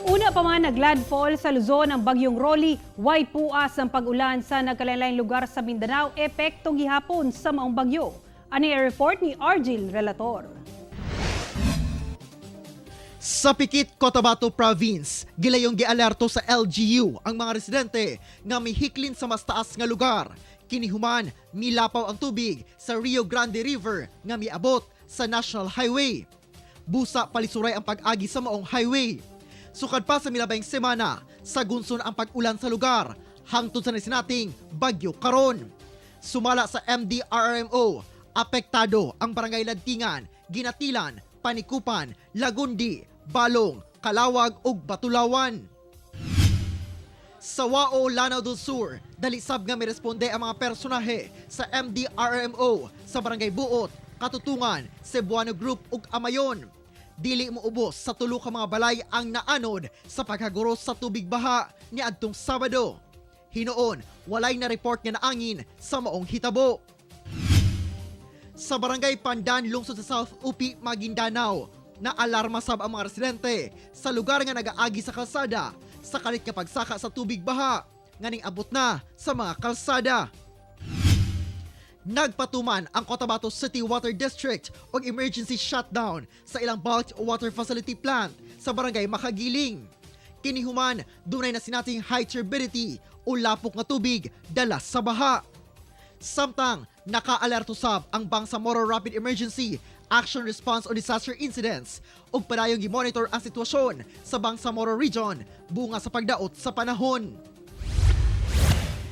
Una pa man naglandfall sa Luzon ang bagyong Rolly, way puas ang pag-ulan sa nagkalain lugar sa Mindanao, epekto gihapon sa maong bagyo. Ani ang report ni Argil Relator. Sa Pikit, Cotabato Province, gilayong gialerto sa LGU ang mga residente nga mihiklin sa mas taas nga lugar. Kinihuman, milapaw ang tubig sa Rio Grande River nga miabot sa National Highway. Busa palisuray ang pag-agi sa maong highway. Sukad pa sa milabayng semana, sagunson ang pag-ulan sa lugar hangtod sa nasinating bagyo karon. Sumala sa MDRRMO, apektado ang barangay Lantingan, Ginatilan, Panikupan, Lagundi, Balong, Kalawag ug Batulawan. Sa Wao, Lanao del Sur, dali sab nga miresponde ang mga personahe sa MDRRMO sa Barangay Buot, Katutungan, Cebuano Group ug Amayon. Dili mo ubos sa tulo ka mga balay ang naanod sa paghaguros sa tubig baha niadtong Sabado. Hinuon, walay na report nga naangin sa maong hitabo. Sa Barangay Pandan, lungsod sa South Upi, Maguindanao, na alarma sab ang mga residente sa lugar nga nagaagi sa kalsada sa kalit nga pagsaka sa tubig baha nga ning abot na sa mga kalsada. Nagpatuman ang Cotabato City Water District og emergency shutdown sa ilang bulk water facility plant sa Barangay Makagiling. Kinihuman, dunay na sinating high turbidity o lapok nga tubig dala sa baha. Samtang nakaalerto sab ang Bangsamoro Rapid Emergency Action Response on Disaster Incidents ug padayong gi-monitor ang sitwasyon sa Bangsamoro Region bunga sa pagdaot sa panahon.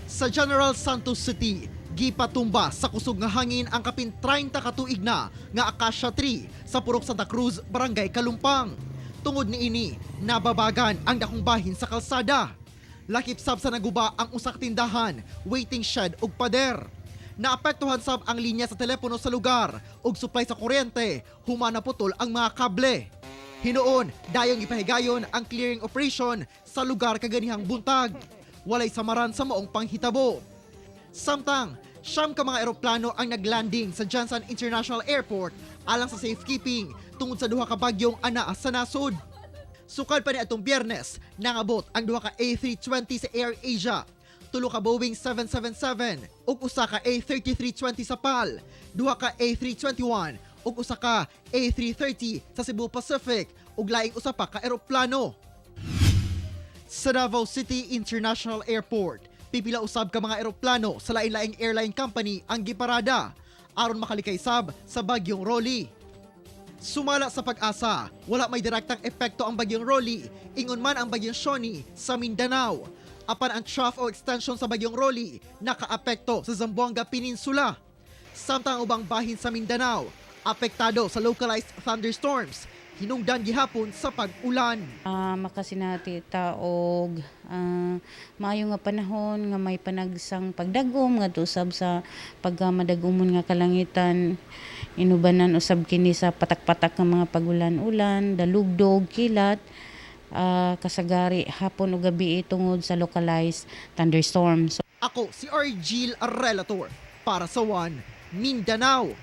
Sa General Santos City, gipatumba sa kusog nga hangin ang kapin 30 ka tuig na nga acacia tree sa Purok Santa Cruz, Barangay Kalumpang. Tungod niini, nababagan ang dakong bahin sa kalsada. Lakip sab sa naguba ang usa ka tindahan, waiting shed ug pader. Naapektuhan sab ang linya sa telepono sa lugar ug supply sa kuryente, human naputol ang mga kable. Hinuon, dayong ipahigayon ang clearing operation sa lugar kaganihang buntag. Walay samaran sa maong panghitabo. Samtang, 9 ka mga eroplano ang naglanding sa GenSan International Airport alang sa safekeeping tungod sa duha ka bagyong anaa sa nasod. Sukad pa ni atong Biyernes, nangabot ang duha ka A320 sa Air Asia, tulo ka Boeing 777 ug usa ka A3320 sa PAL, duha ka A321 ug usa ka A330 sa Cebu Pacific ug laing usa pa ka eroplano. Sa Davao City International Airport, pipila usab ka mga eroplano sa lain-laing airline company ang giparada aron makalikay sab sa bagyong Rolly. Sumala sa PAGASA, wala may direktang epekto ang bagyong Rolly, ingon man ang bagyong Siony sa Mindanao. Apan ang trough o extension sa bagyong Rolly nakaapekto sa Zamboanga Peninsula. Samtang ang ubang bahin sa Mindanao, apektado sa localized thunderstorms, hinungdan gihapon sa pag-ulan. Makasinati ta og maayo nga panahon nga may panagsang pagdagom nga usab sa pagkamadagumon nga kalangitan, inubanan usab kini sa patak-patak nga mga pagulan-ulan, dalugdog, kilat, kasagari hapon ug gabi tungod sa localized thunderstorms. Ako si Argil Relator para sa One Mindanao.